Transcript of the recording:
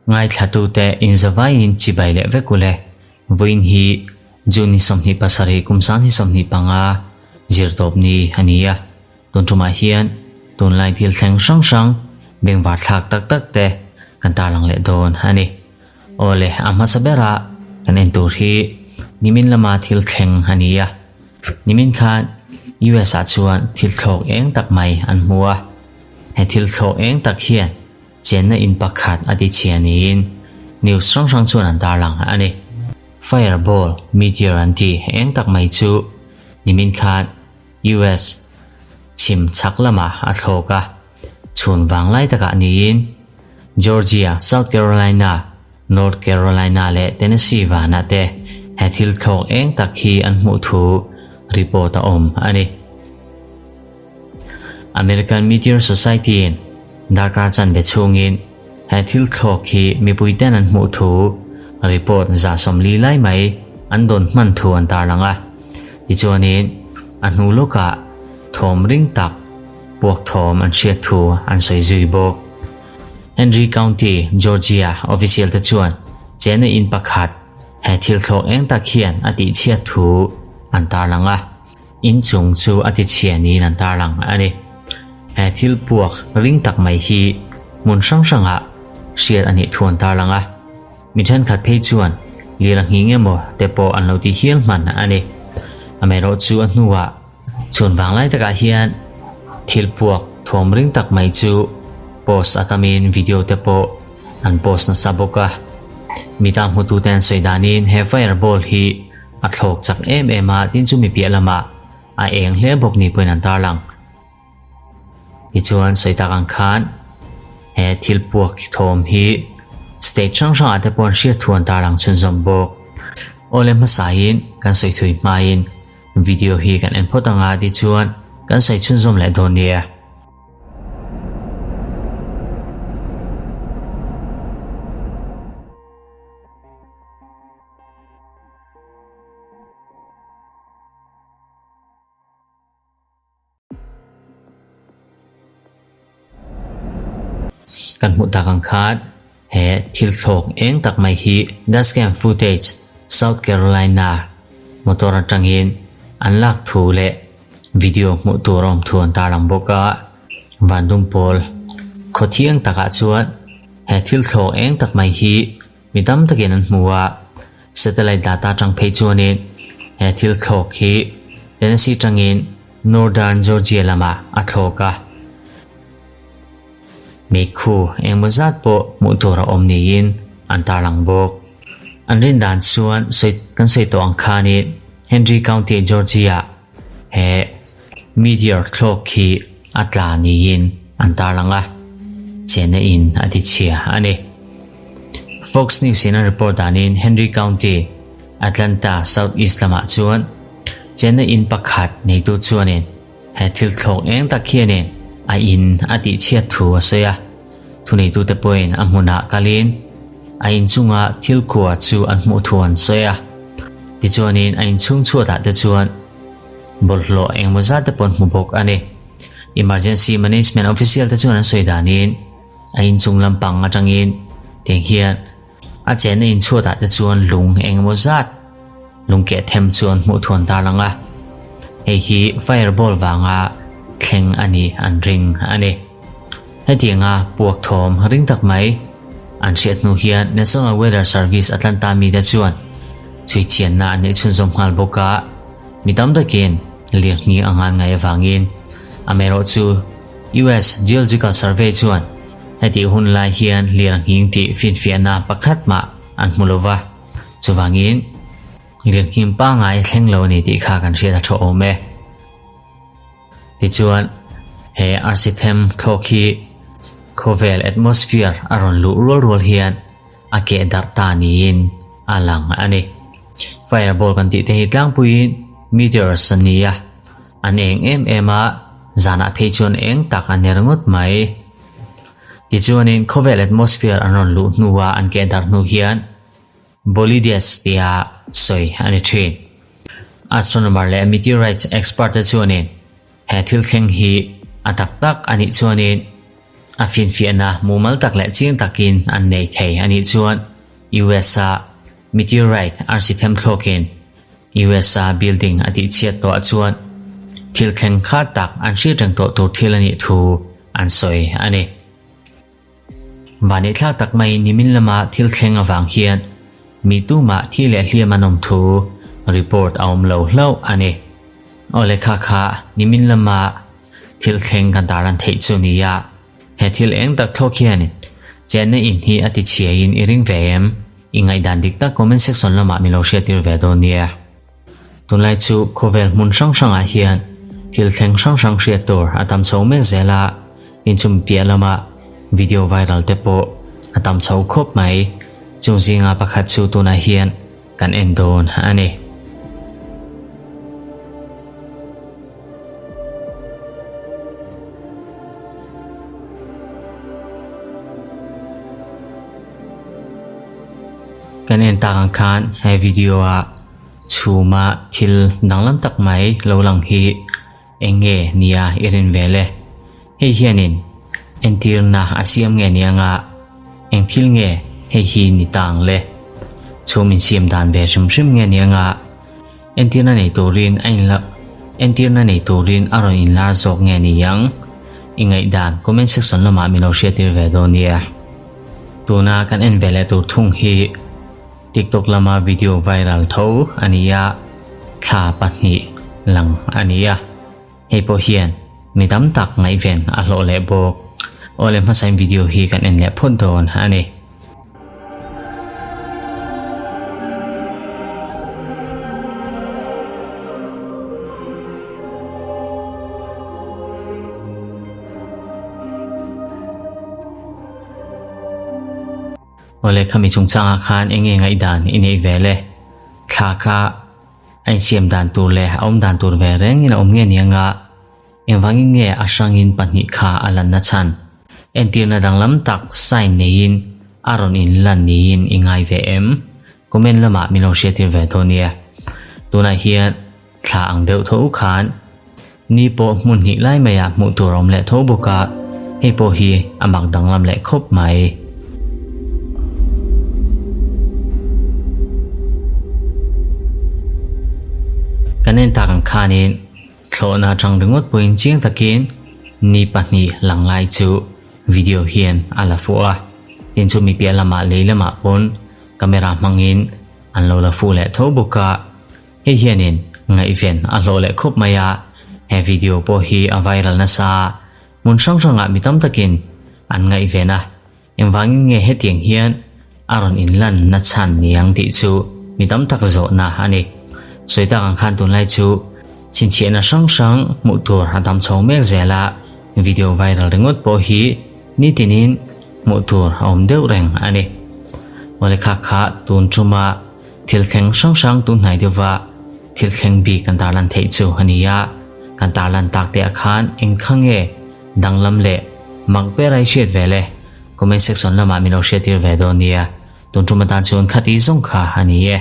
Ngaithlatute inzavaiin chibai leh vek ule. Vawiin hi June ni 27 kum 2025 zirtawp ni a ni a. Tun tumah hian tunlai thil thleng hrang hrang bengvar thlak tak tak te kan tarlang leh dawn a ni. Awle, a hmasa bera kan en tur hi nimin lama thil thleng a ni a. Nimin khan US ah chuan thil thlawk eng tak mai an hmu a. He thil thlawk eng tak hian chenna in pakhat a ti chhia niin news hrang hrang chuan an tarlang a ni. Fireball meteor an ti eng tak mai chu nimin khan US chhim chhak lamah a thlawk a, chhun vanglai takah niin Georgia, South Carolina, North Carolina leh Tennessee vanah te he thil thlawk eng tak hi an hmuh thu report a awm a ni. American Meteor Society-in darkar chanve chhungin he thil thlawk hi mipuiten an hmuh thu report 40 lai mai an dawn hman thu an tarlang a. Tichuanin a hnu lawkah thawm ring tak puak thawm an hriat thu an sawi zui bawk. Henry County, Georgia official te chuan chena in pakhat he thil thlawk eng tak hian a tihchhiat thu an tarlang a. In chung chu a tichhia niin an tarlang a ni. He thil puak ring tak mai hi hmun hrang hrangah hriat a nih thu an tarlang a. Mi thenkhat phei chuan lir a nghing emaw te pawh an lo ti hial hman a ni. Amaherawh chu a hnuah chhun vanglai takah hian thil puak thawm ring tak mai chu post a tamin video te pawh an post nasa bawk a. Mi ta hmutute an sawi danin he fireball hi a thlawk chak em em a, tin chu mi piah lamah a eng hle bawk ni pawhin an tarlang. Tichuan sawi tak ang khan he thil puak thawm hi state hrang hrangah te pawh an hriat thu an tarlang chhunzawm bawk. Awle hmasain kan sawi thui hmain video hi kan en phawt anga tichuan kan sawi chhunzawm leh dawn nia. Kan hmuh tak ang khan he thil thlawk eng tak mai hi dashcam footage South Carolina motor atangin an lak thu leh video hmuh tur a awm thu an tarlang bawk a. Vandum pawl khawthiang takah chuan he thil thlawk eng tak mai hi Mi tam takin an hmu a, satellite data atang phei chuanin he thil thlawk hi Tennessee tangin Northern Georgia lamah a thlawk a. Meikhu engmaw zat pawh hmuh tur a awm niin an tarlang bawk. An rin dan chuan sawi kan sawi tawh ang khanin Henry County, Georgia he meteor thlawk hi a tla niin an tarlang a, chenna in a ti chhia a ni. Fox News in an report danin Henry County, Atlanta, Southeast lamah chuan chenna in pakhat neitu chuanin he thil thlawk eng tak hianin a in a tihchhiat thu a sawi a. Thuneitute pawhin a hmunah kalin a inchunga thil kua chu an hmuh thu an sawi a. Tichuanin a inchhung chhuatah te chuan bawlhhlawh engmaw zat te pawh an hmu bawk a ni. Emergency Management official te chuan an sawi danin a inchung lampang atangin tiang hian a chenna inchhuatah te chuan lung engemaw zat lung keh them chu an hmuh thu an tarlang a. Hei hi fireball vanga thleng a ni an ring a ni. Hetianga puak thawm ring tak mai an hriat hnu hian National Weather Service Atlanta mite chuan chhuichhianna an neih chhunzawm nghal bawk a, mi tam takin lirnghing a ngan ngai avangin amaherawh chu US Geological Survey chuan hetih hun lai hian lirnghing tih finfiahna pakhat mah an hmu lo va, chuvangin lirnghing pangngai a thleng lo a ni tih kha kan hriat a tha awm e. Tichuan, he arsi them thlawk hi khawvel atmosphere a rawn luh rual rual hian a keh darh ta niin a lang a ni. Fireball kan tih te hi tlangpuiin meteors an ni a, an eng em em a, zanah phei chuan eng tak a ner ngawt mai. Tichuanin khawvel atmosphere an rawn luh hnua an keh darh hnu hian Bolides tia sawi a ni thin. Astronomer leh meteorites expert te chuanin he thil thleng hi a tak tak a nih chuanin A finfiahna mumal tak leh chiang takin an nei thei a nih chuan US-a meteorite arsi themthlawkin US-a building a tihchhiat tawhah chuan thil thleng kha tak an hriat reng tawh tur thil a nih thu an sawi a ni. Vaneihthlak tak mai nimin lama thil thleng avang hian mi tumah thi leh hliam an awm thu report a awm lo hlauh a ni. Aw lehkha kha nimin lama thil thleng kan tarlan theih chu nia. He thil eng tak thlawk hian chenna in hi a ti chhiaiin i ring ve em? I ngaihdan dik tak comment section lamah min lo hriattir ve dawn nia. Tunlai chu khawvel hmun hrang hrangah hian thil thleng hrang hrang hriat tur a tam chho mek zel a, inchhum piah lama video viral te pawh a tam chho khawp mai. Chung zinga pakhat chu tunah hian kan en dawn a ni. Kan en tak ang khan he video ah chhuma thil danglam tak mai lo lang hi eng nge nia i rin ve le? Hei hianin entirna a siam nge nia nga eng thil nge hei hi ni ta ang le? Chhum insiam dan ve hrim hrim nge nia nga entirna nei turin a inla entirna nei turin a rawn inlar zawk nge ni ang? I ngaihdan comment section lamah min lo hriattir ve dawn nia. Tuna kan en ve leh tur thung hi TikTok lama video viral tho a ni a, thla pahnih lang a ni a. Hei pawh hian mi tam tak ngaihven a hlawh leh bawk. Awle hmasain video hi kan en leh phawt dawn a ni. Awle khami chungchangah khan eng nge ngaihdan i neih ve le? Thla kha a insiam dan tur leh a awm dan tur ve rengin a awm nge ni anga engvangin nge a hrangin pahnih kha a lanna chhan? Entirna danglam tak sign neiin a rawn inlan niin i ngai ve em? Comment lamah min lo hriattir ve dawn nia. Tunah hian thla ang deuh tho khan ni pawh hmun hnih lai maiah hmuh tur a awm leh tho bawk a, hei pawh hi a mak danglam leh khawp mai. Kan en tak ang khanin thlawhna atang ringawt pawhin chiang takin ni pahnih lang lai chu video hian a la fuh a, tin chu mi piah lamah lei lamah pawn camera hmangin an lo la fuh leh tho bawk a. Hei hianin ngaihven a hlawh leh khawp mai a, he video pawh hi a viral nasa a, hmun hrang hrangah mi tam takin an ngaihven a, engvangin nge hetiang hian a rawn inlan na chhan ni ang tih chu mi tam tak zawhna a ni. Sawi tak ang khan tunlai chu chhinchhiahna hrang hrang hmuh tur a dam chho mek zel a, video viral ringawt pawh hi nitinin hmuh tur a awm deuh reng a ni. Awle kha kha tun tuma Thil thleng hrang hrang tun hnai deuhva thil thleng bik kan tarlan theih chu a ni a, kan tarlan tak te ah khan eng kha nge danglam leh mak ber a i hriat ve le? Comment section lamah min lo hriattir ve dawn nia, tun tum atan chuan khati zawng kha a ni e.